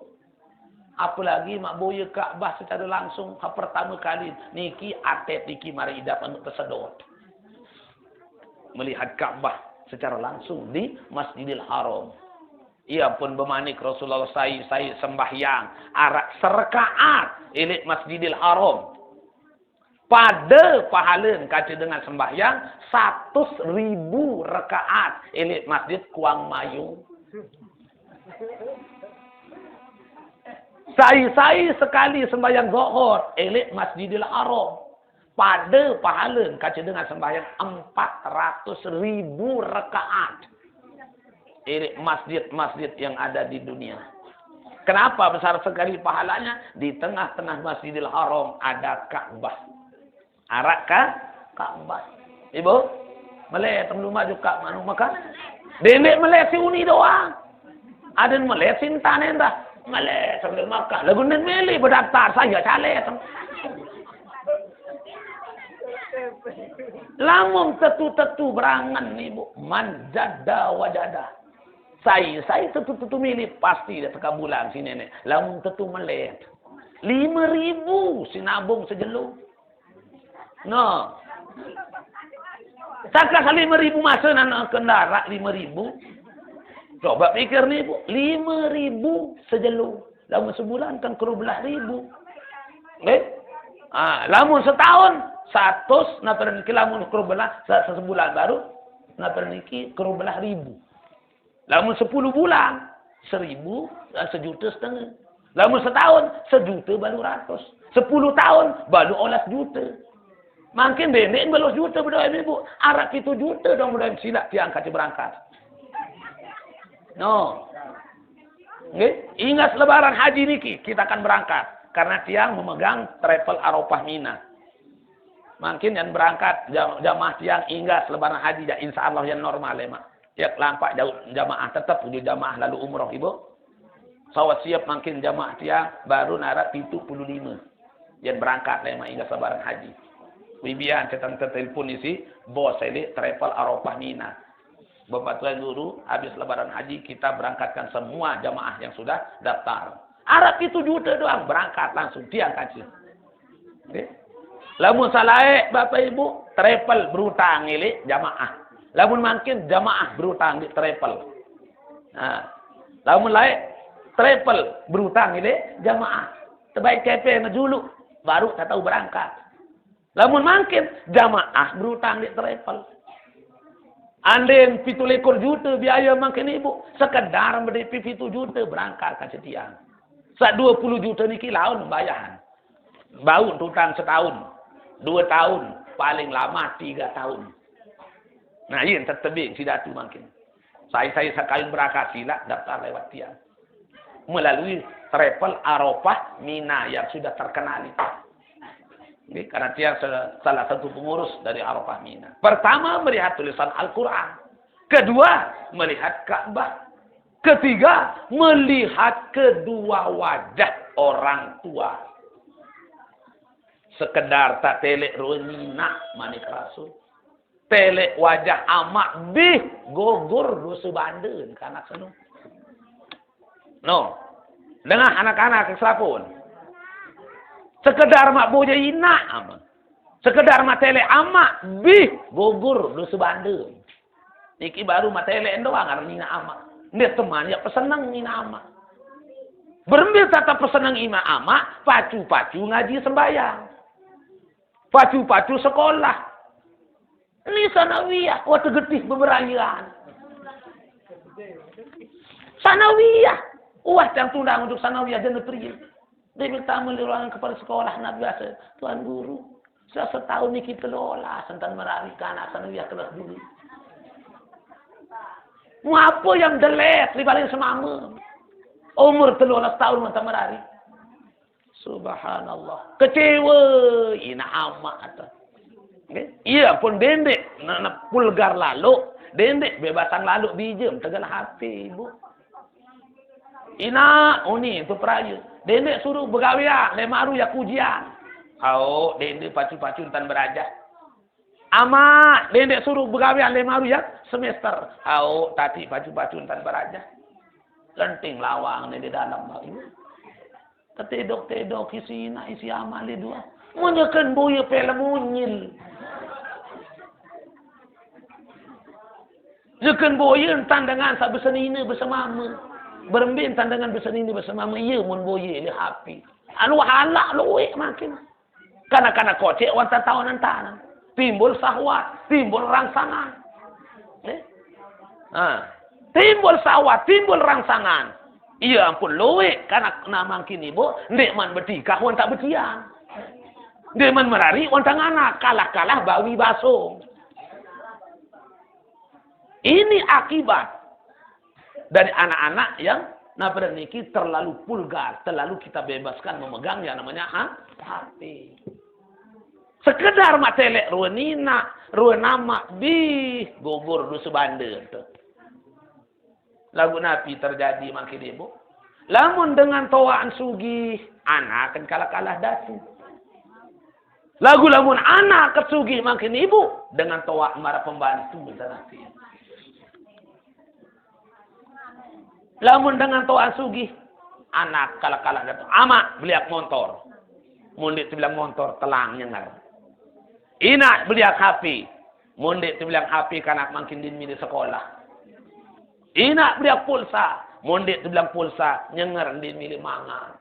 Apalagi mauq boye Ka'bah secara langsung, ha, pertama kali niki atet niki mari idap anu tesedot. Melihat Ka'bah secara langsung di Masjidil Haram. Ie pun bemanik Rasulullah, sai-sai sembahyang araq serekaat eleq Masjidil Haram, pade pahalen kance dengan sembahyang satus ribu rekaat eleq Masjid Kuang Mayu. Sai-sai sekali sembahyang Zohor eleq Masjidil Haram, pade pahalen kance dengan sembahyang empat ratus ribu rekaat. Ini masjid-masjid yang ada di dunia. Kenapa besar sekali pahalanya? Di tengah-tengah Masjidil Haram ada Ka'bah. Araq Ka-, Ka'bah. Ibu, melek teng rumah juga manu makan. Dendeq melek si uni doang. Aden melek si ntan endah. Melek sambil makan. Laguq nen mele bedaftar, saya caleg. Lamun tetu-tetu berangen, Ibu, man jadda wajada. Sai-sai tetu-tetu milik, pasti dia teka bulan si nenek. Lamun tetu melet. Lima ribu si nabung sejelo. No. Takah lima ribu masa nana kendarak lima ribu. Coba pikir nih, Bu. Lima ribu sejelo. Lamun sebulan kan kerubelah ribu. Nggih? Ah, lamun setahun, satus, napa niki lamun kerubelah, se-, sebulan baru, napa niki kerubelah ribu. Lamun sepuluh bulan, seribu, eh, sejuta setengah. Lamun setahun, sejuta balu ratus. Sepuluh tahun, balu olas juta. Mangkin dendek balu juta bedoa ibu. Arap pitu juta dong bedoa silak tiang kaca berangkat. No. Nggih, ingat lebaran haji niki, kita akan berangkat. Karena tiang memegang travel Arafah Mina. Mangkin yang berangkat jam-, jamaah tiang ingat lebaran haji, ya, insya Allah yang normal, ya, Mak. Ya, lampak jauh jamaah, tetap uju jamaah lalu umroh, Ibu. Sawat siap mangkin jamaah tiang baru nara pitu puluh lima. Yang berangkat, ya, Mak, ingat lebaran haji. Wibian, catatan telepon isi, bos saya travel Arafah Mina. Bapak Tuan Guru, habis lebaran haji, kita berangkatkan semua jamaah yang sudah daftar. Arap pitu juta doang, berangkat langsung, tiang kaca. Nggih. Lamun salae, Bapak Ibu, travel berutang ilik jamaah. Lamun mangkin jamaah berutang di travel. Nah, lamun lae, travel berutang ilik jamaah. Tebaik kepe ngejuluk, baru tak tahu berangkat. Lamun mangkin, jamaah berutang di travel. Andin pitu likur juta biaya mangkin ibu, sekedar berdiri pitu juta berangkat kaca tiang. Sa dua puluh juta niki laun bayahan. Bau tutang setahun, dua tahun, paling lama tiga tahun. Nah, ini tetebing si datu mangkin. Saya, saya sekali berangkat silak daftar lewat tiang. Melalui travel Arafah Mina yang sudah terkenal itu. Ini karena dia se-, salah satu pengurus dari Arafah Mina. Pertama, melihat tulisan Al-Quran. Kedua, melihat Ka'bah. Ketiga, melihat kedua wajah orang tua. Sekedar tak telek ruwet nak manik Rasul. Telek wajah amak bih gugur dosa banda kanak senu. No. Dengah anak-anak keselapun. Sekedar mak boja inak amak. Sekedar mak telek amak bih gugur dosa banda. Niki baru mak telek doang arep nina amak. Ndia teman ya peseneng nina amak. Berembil tata peseneng ima amak, pacu-pacu ngaji sembayang. Pacu-pacu sekolah. Ini sanawiyah, wah tegetih beberayaan. Sanawiyah, wah yang tundang untuk sanawiyah dan negeri. Dia minta meliruangan kepala sekolah, nak biasa, Tuan Guru, saya setahun niki telola, sentan merari ke anak sanawiyah kelas dulu. Ngapa yang delet, di paling semama. Umur telola setahun, sentan merari. Subhanallah. Kecewa, ina amak kata. Nggih. Iya pun dendek, na, na pulgar lalu, dendek bebasan lalu bijem, tegal hati, Ibu. Ina, uni, tu peraya. Dendek suruh begawian, lemaru ya kujian. Au, dendek pacu-pacu tan berajah. Amak, dendek suruh begawian lemaru ya semester. Au, tati pacu-pacu tan berajah. Lenting lawang ni di dalam bau. Tetedok-tedok isi ina, isi amak li dua. Menyeken boya film unyil. Nyeken boya entan dengan sa besenina besemama. Berembe entan dengan besenina besemama. Iya mun boya li hapi. Anu halak luwek makin. Kana-kana kocek wan tatawanan tanah. Timbul sahwat, timbul rangsangan. Eh? Ha. Timbul sahwat, timbul rangsangan. Iya ampun luwek kana namangkin ibu, ndeqman betikah wan tak betian. Ndeqman merari wan tak nganak, kalah-kalah bawi basong. Ini akibat dari anak-anak yang napa niki terlalu vulgar, terlalu kita bebaskan memegang yang namanya ha-, hati. Sekedar mak telek rue nina, rue namak, bih, gugur dosa banda tu. Lagu napi terjadi makin ibu. Lamun dengan toaan sugih, anak kan kalah-kalah datu. Lagu lamun anak ket sugih mangkin ibu, dengan toa mara pembantu, enten ati. Lamun dengan toa sugih, anak kala-kala datang, "Ama, beliak montor." Mun ndeq tebilang montor, telang nyenger. "Ina, beliak H P." Mun ndeq tebilang H P, kanak mangkin ndeqn mele sekolah. "Ina, beliak pulsa." Mun ndeq tebilang pulsa, nyenger ndeqn mele mangan.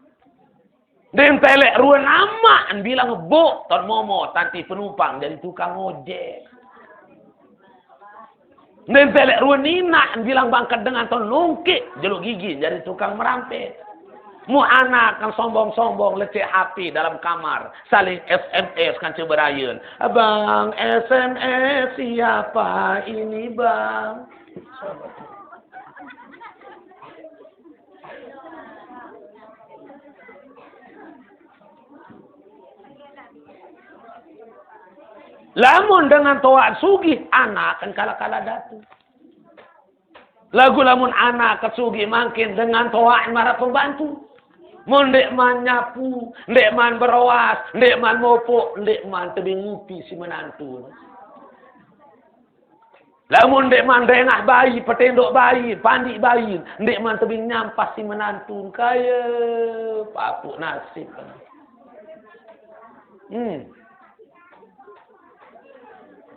Ndeqn teleq ruen amaq, bilang, "Buk, ton momo, tanti penumpang jari tukang ojek." Ndeqn teleq ruen inaq, bilang, "Bangket dengan ton lungkiq, jelo gigi jari tukang merampet." Mu anak kan sombong-sombong, lecek H P dalam kamar, saling S M S kan ceberayen. "Abang, S M S siapa ini, Bang?" Lamun dengan toaq sugih, anak kan kala-kala datu. Laguq lamun anak ket sugih mangkin dengan toaq maraq pembantu. Mun ndeqman nyapu, ndeqman beroas, ndeqman mopoq, ndeqman tebeng ngupi siq menantun. Lamun ndeqman dengah bayi, petendoq bayi, pandiq bayi, ndeqman tebeng nyampah siq menantun, kaye papuq nasip. Hmm.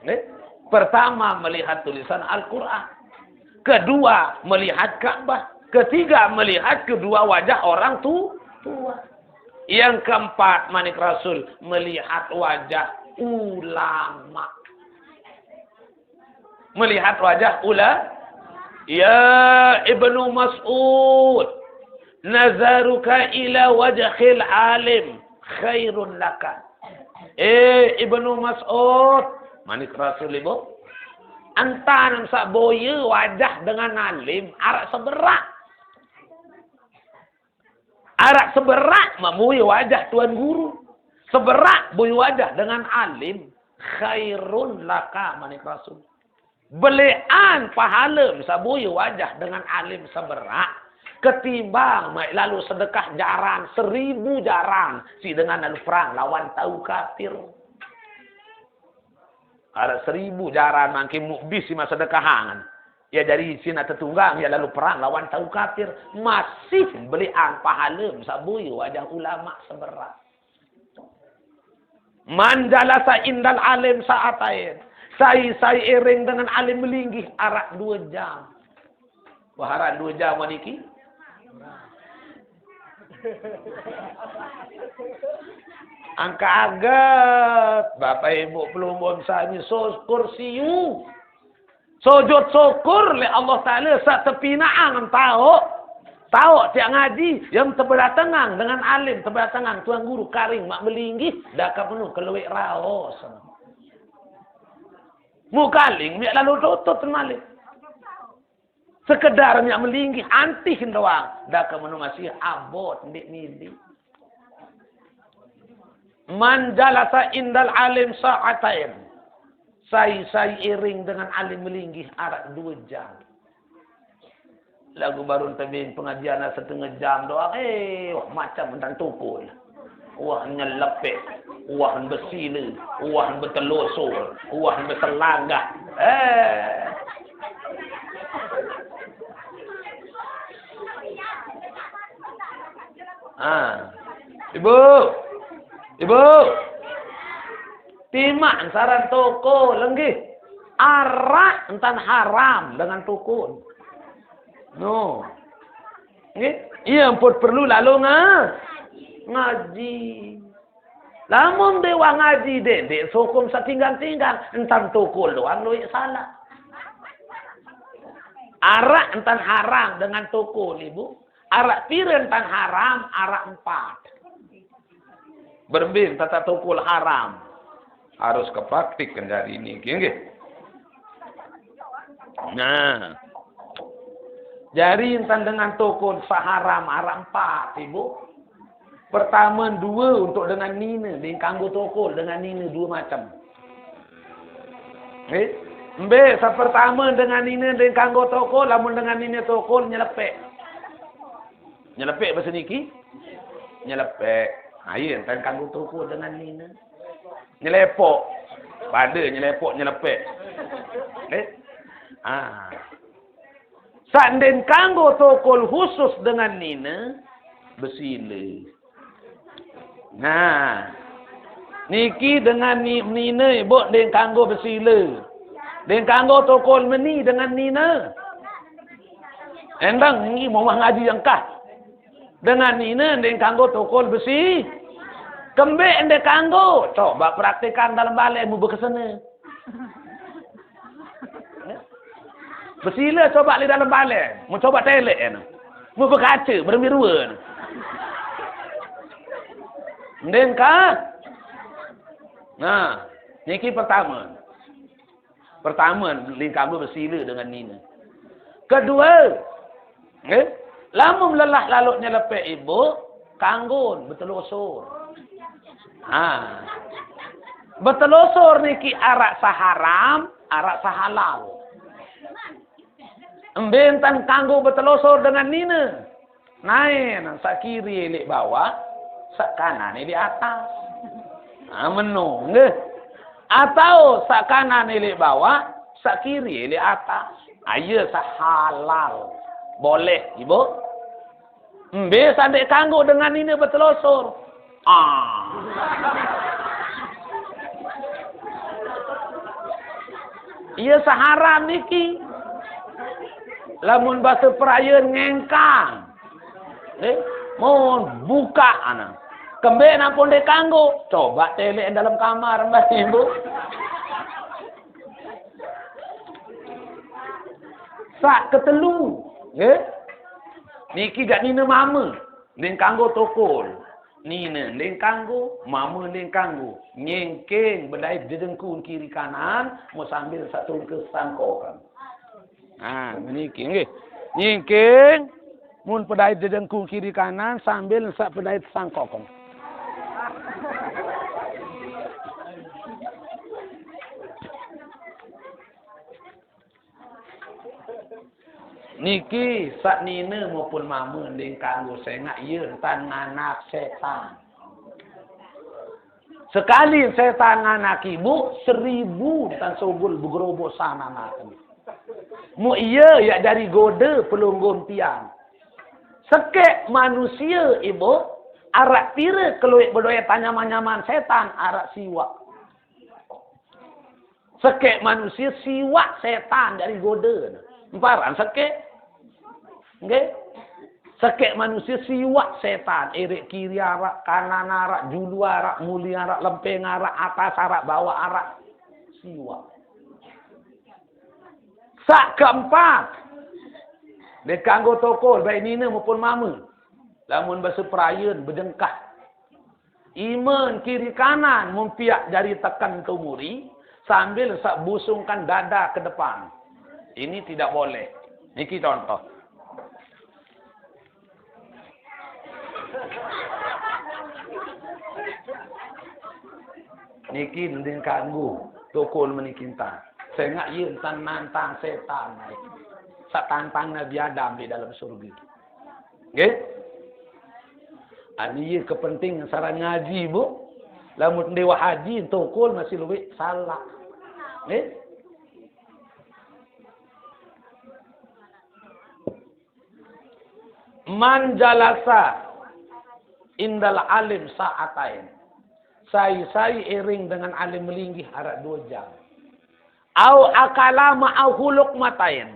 Nih, pertama melihat tulisan Al-Quran. Kedua melihat Ka'bah. Ketiga melihat kedua wajah orang tu-, tua. Yang keempat, manik Rasul, melihat wajah ulama. Melihat wajah ula-, "Ya Ibnu Mas'ud, nazaruka ila wajhil alim khairun laka." Eh, Ibnu Mas'ud, manik Rasul, Ibu, entan saq boye wajah dengan alim araq seberaq. Araq seberaq mah boye wajah Tuan Guru. Seberaq boye wajah dengan alim. Khairun laka, manik Rasul. Beleqan pahalem saq boye wajah dengan alim seberaq, ketimbang maiq lalo sedekah jaran seribu jaran siq dengan lalo perang lawan tau kapir. Araq seribu jaran mangkin muq bis siq masedekahang. Ye jari isiqn tetunggang, ye lalo perang lawan tau kapir. Masih beleqan pahalem saq boye wajah ulama seberaq. Man jalasa indal alim sa'atain. Sai-sai iring dengan alim melinggih araq due jam. Wah, araq due jam niki. Angkaq aget, Bapak Ibu pelumbun sami, syukur siu. Sujud syukur leq Allah Taala saq tepinaqang taoq. Taoq tiaq ngaji, yem tebedatengang dengan alim, tebedatengang tuan guru karing maq melinggih, daka penuh kelueq raos. Mukaling miaq lalo tutut malik. Sekedar miaq melinggih antih doang, daka penuh masih abot ndeq mili. Man jalasa indal alim sa'atain. Sai-sai iring dengan alim melinggih araq due jam. Laguq baruq tebeng pengajian setenge jam doang, eh, wah, macem entan tukul. Wah, nyelepeq, wah, besile, wah, betelusur, wah, beselagah. Eh. Ah. Ibu. Ibu. Timaq saran tokol, nggih. Araq entan haram dengan tokol. No. Nggih. Ie ampun perlu lalo nga-, ngaji. Lamun ndeq wah ngaji, ndeq, ndeq sehukum setinggang-tinggang, entan tokol doang lueq salaq. Araq entan haram dengan tokol, Ibu. Araq pire entan haram? Araq empat. Berembe entan tokol haram? Harus kepraktiken jari niki, nggih. Nah. Jari entan dengan tokol saq haram araq empat, Ibu. Pertame, due untuk dengan nine, ndeq kanggo tokol, dengan nine due macem. Nggih. Mbe saq pertame dengan nine ndeq kanggo tokol, lamun dengan nine tokol nyelepeq. Nyelepeq base niki? Nyelepeq. Nah, ie entan kanggo tokol dengan nine. Nyelepok. Pada nyelepok, nyelepek. Eh? Ah. Sanding kanggo tokol khusus dengan nine, besila. Nah. Niki dengan ni, nine, ibu, ding kanggo besila. Ding kanggo tokol meni dengan nine. Endang ni mau ngaji yang kah. Dengan nine ding kanggo tokol besi. Kembe ende kanggo. Coba praktikan dalam bale mu bekesene. Besila coba li dalam bale. Mu coba telek ene. Mu bekaca bermirua. Ndeng ka? Nah, niki pertama. Pertama, lingkabu besila dengan nina. Kedua, eh, lamun lelah lalu nyelepek ibu, kanggon, betelosor. Ha. Betelosor niki arak saharam, arak sahalal. Embe entan kanggo betelosor dengan nina. Naen, sak kiri elik bawah, sak kanan elik atas. Ha, meno, nggih. Atau sak kanan elik bawah, sak kiri elik atas. Ha, iya sahalal. Boleh, ibu. Embe sandek kanggo dengan nina betelosor. Ah. Iya saharam niki. Lamun basa perayan ngengkang. Eh, mun buka ana. Kembe nampun dek kanggo. Coba telek dalam kamar, Mbah Ibu. Sak ketelu, nggih. Niki gak nina mama, nding kanggo tokol. Nina nding kanggo, mama nding kanggo. Nyengking bedait dedengkun kiri kanan, mau sambil sak tungke sangkokan. Nah, meniki nggih. Nyengking mun pedait dedengkun kiri kanan sambil sak pedait sangkokan. Niki sak nina maupun mama nding kanggo sengak iya entan nganak setan. Sekali setan nganak ibu, seribu entan sogol begerobok sana makan. Mu iya yak dari goda pelunggun tiang. Sekek manusia ibu, arak pira keluik bedoe tanyaman-nyaman setan arak siwak. Sekek manusia siwak setan dari goda. Emparan sekek. Nggih. Sekek manusia siwak setan, erek kiri arak, kanan arak, julu arak, muli arak, lempeng arak, atas arak, bawah arak. Siwak. Sak keempat. Dek kanggo tokol, baik nina maupun mama. Lamun basa perayan, bedengkah. Iman kiri kanan mumpiak jari tekan ke muri sambil sak busungkan dada ke depan. Ini tidak boleh. Niki contoh. Niki nding kanggo tokol meniki entan. Sengak iya entan nantang setan. Sak tantang Nabi Adam di dalam surga. Nggih? Ani iya kepenting saran ngaji, Bu. Lamun dewa haji tokol masih luwih salah. Nggih? Man jalasa indal alim sa'atain. Sai-sai iring dengan alim melinggih arak dua jam. Au akala ma'ahu luqmatain.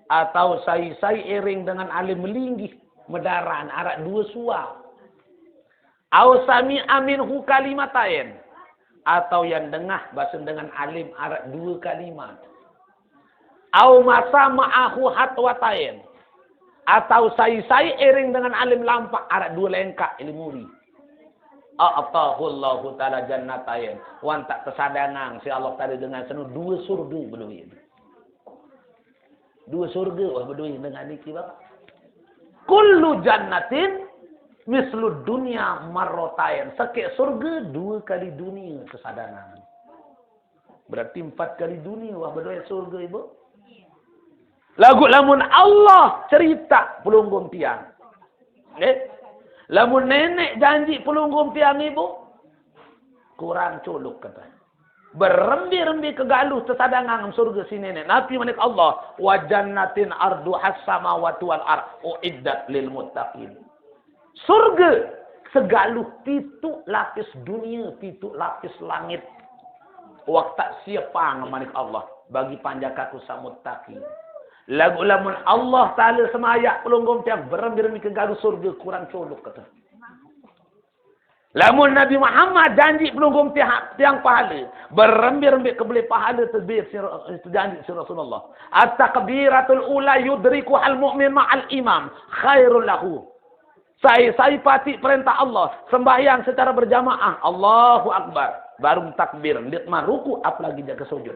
Atau sai-sai iring dengan alim melinggih medaran arak dua suap. Au sami'a minhu kalimatain. Atau yang dengah basen dengan alim arak dua kalimat. Au masa ma'ahu hatwatain. Atau sai-sai iring dengan alim lampak arak dua lengkak ilmu ri. A'tahullahu ta'ala jannatain. Wan tak kesadangan si Allah tadi dengan senu dua surga beduit. Dua surga wah beduit dengan niki, Bapak. Kullu jannatin mislu dunia marrotain. Sekek surga dua kali dunia kesadangan. Berarti empat kali dunia wah beduit surga, Ibu. Lagu lamun Allah cerita pelunggung tiang. Eh? Lamun nenek janji pelunggung tiang, Ibu. Kurang culuk kata. Berembe-rembe kegaluh tesadangang surga si nenek. Napi manik Allah, "Wa jannatin arduhas samawati wal ard uiddat lil muttaqin." Surga segaluh pitu lapis dunia, pitu lapis langit. Wak tak siapang manik Allah bagi panjaka ku samuttaqin. Lagu lamun Allah Ta'ala semayak pelunggung tiang, berembe-rembe kegaluh surga kurang culuk kata. Lamun Nabi Muhammad janji pelunggung tiang, tiang pahala, berembe-rembe kebeli pahala tebih si, terjanji si Rasulullah. At-takbiratul ula yudrikuhal mu'min ma'al imam khairul lahu. Sai-sai pati perintah Allah, sembahyang secara berjamaah, Allahu Akbar, baru takbir, ndeq maruku, apalagi jaga sujud.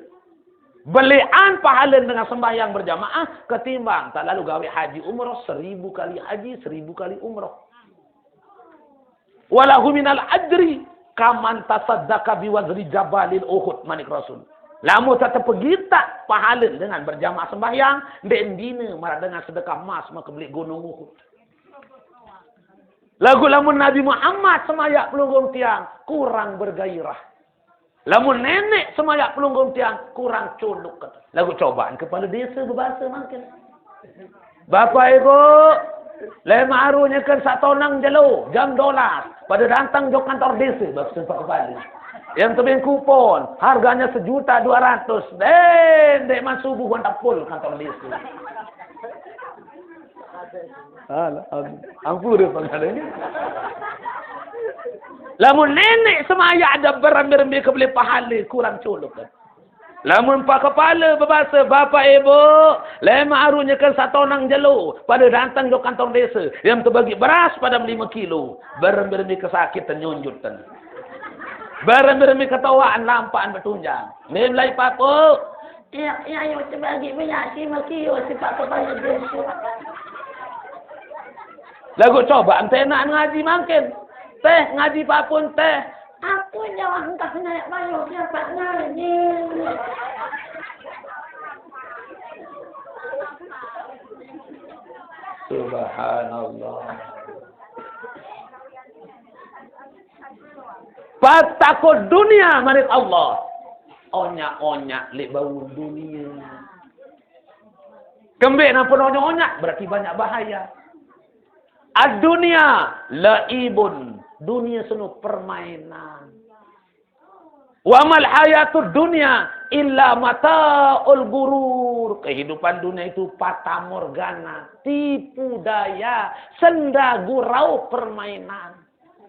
Belean pahala dengan sembahyang berjamaah ketimbang tak lalu gawe haji umroh, seribu kali haji, seribu kali umroh. Walahu minal ajri kaman tasaddaqa biwazri jabalil Uhud, manik Rasul. Lamun tetep pegitak pahala dengan berjamaah sembahyang, ndeq dine maraq dengan sedekah emas maka beli gunung Uhud. Lagu lamun Nabi Muhammad semayak pelunggung tiang, kurang bergairah. Lamun nenek semayak pelunggung tiang, kurang culuk. Lagu cobaan kepala desa bebahasa mangkin. Bapak Ibu, lema aru nyeken satonang jelo, jam dolas. Pada datang jok kantor desa, bab sempak kepala. Yang tebing kupon, harganya sejuta dua ratus. Deh, dek man subuh wan tepul kantor desa. Alah, am-, ampun dia pengadanya. Lamun nenek semaya ada berembe-rembe kebeli pahala, kurang culuk kan. Lamun pak kepala bebasa, bapak ibu, lema aru nyeken satonang jelo, pada datang jok kantor desa, yang terbagi beras pada lima kilo, berembe-rembe kesakit nyunjut ten. Berembe-rembe ketawaan lampaan betunjang. Nim lai papu. Iya, iya, ayo terbagi beras lima kilo, si pak kepala desa. Lagu coba ente enak ngaji mangkin. Teh, ngaji papun teh. Aku nyawa entah naik mayuh dapat ngaji. Subhanallah. Patakut dunia manik Allah. Onyak-onyak lek bau dunia. Kembe nampun onyak-onyak berarti banyak bahaya. Ad-dunya laibun, dunia seno permainan. Wa mal hayatud dunya illa mataul gurur. Kehidupan dunia itu fatamorgana, tipu daya, senda gurau, permainan.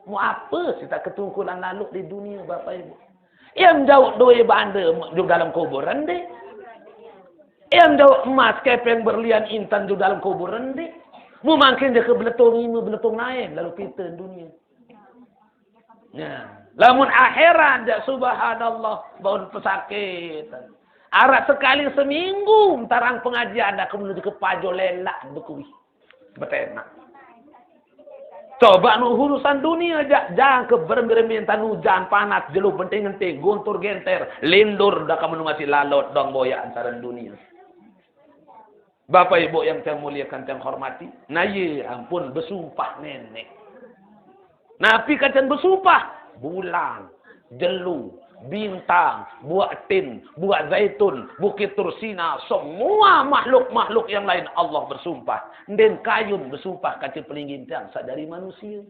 Mau apa sita ketungkulan lalu di dunia, Bapak Ibu? Yang jauh doi bande jok dalam kubur rende. Yang jauh emas kepeng berlian intan jok dalam kubur rende. Mau mangkin dia ke beletung ini, beletung lain, lalu kita dunia. Ya. Lamun akhirat, ya subhanallah, baun pesakit. Arak sekali seminggu, tarang pengajian, dah kemudian ke pajo lelak, bekui. Betenak. Coba nu urusan dunia, jak, jangan ke berembe-rembe entan hujan, panas, jelo, benting-enting, guntur genter, lindur, dah kamu masih lalot, dong boya antaran dunia. Bapak Ibu yang saya muliakan, saya hormati, nah, ye ampun, besumpah nenek. Napi kacen besumpah? Bulan, jelo, bintang, buak tin, buak zaitun, Bukit Tursina, semua makhluk-makhluk yang lain Allah bersumpah. Nden kayun besumpah kacen pelinggin tiang sadari manusia.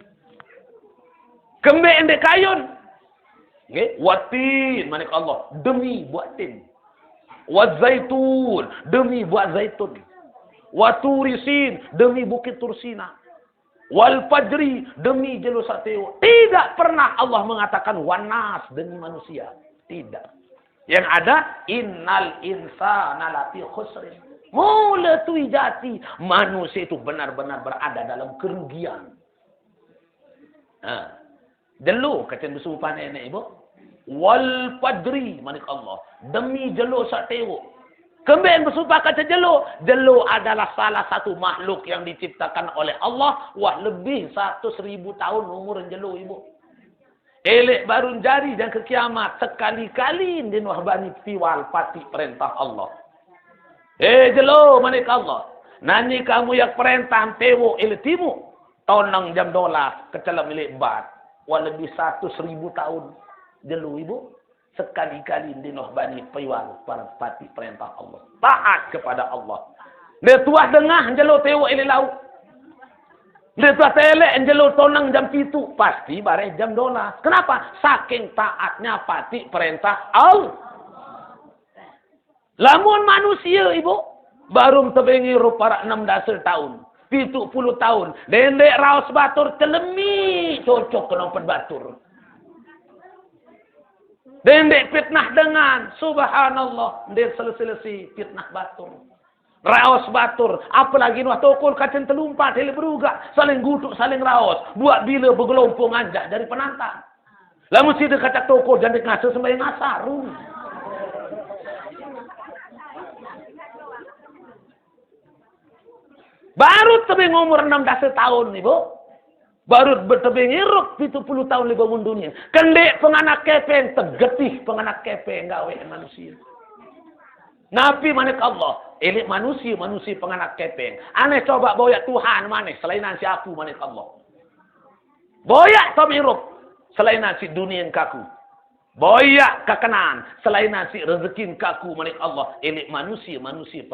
Kembe ende kayun? Nggih, watin, manik Allah, demi buak tin. Wazaitun, demi buak zaitun. Waturisin, demi Bukit Tursina. Wal fajri, demi jelo saq teoq. Tidak pernah Allah mengatakan wanas, demi manusia. Tidak. Yang ada, innal insana lafi khusrin. Mula tui jati, manusia itu benar-benar berada dalam kerugian. Nah, jelo kacen besumpah nenek ibu. Wal fajri, manik Allah. Demi jelo saq teoq. Kemben besumpah kacen jelo? Jelo adalah salah satu makhluk yang diciptakan oleh Allah. Wah, lebih seratus ribu tahun umur jelo, Ibu. Elek barun jari jangke kiamat, sekali-kali ndin wah bani tiwal pati perentah Allah. Eh, jelo, manik Allah. Nani kamu yak perentah tewoq ile timuq, tonang jam dolas, kecelem ile bat. Wah, lebih seratus ribu tahun. Jelo ibu, sekali-kali ndinoh bani peiwang pareq pati perintah Allah. Taat kepada Allah. Ndeq tuah dengah jelo tewek ilek lauq. Ndeq tuah telek jelo toneng jam pituq, pasti bareh jam dolas. Kenapa? Saking taatnya pati perintah Allah. Lamun manusie, ibu, baruq tebeng irup araq enem dase taun, pituq puluh taun, dendeq raos batur, celemi cocok kenompet batur. Dendeq fitnah dengan, subhanallah, ndeq selesi-lesi fitnah batur. Raos batur, apalagi nuah tokol kacen telumpat, hele berugaq, saling gutuk, saling raos, buaq bile begelompong anjah jari penantang. Lamun side kacak tokol, jandeq ngase sembahyang asar. Baruq tebeng umur enem dase taun, ibu. Baruq be-, tebeng irup pituq puluh taun leq bawon dunie. Kendeq penganak kepeng, tegetih penganak kepeng gaweq manusie. Napi manik Allah, eleq manusie, manusie penganak kepeng. Aneh coba boyaq Tuhan maneh, selainan siq aku manik Allah. Boyaq tom irup, selainan siq dunie kaku. Boyaq kakenan, selainan siq rezeki kaku manik Allah, eleq manusie, manusie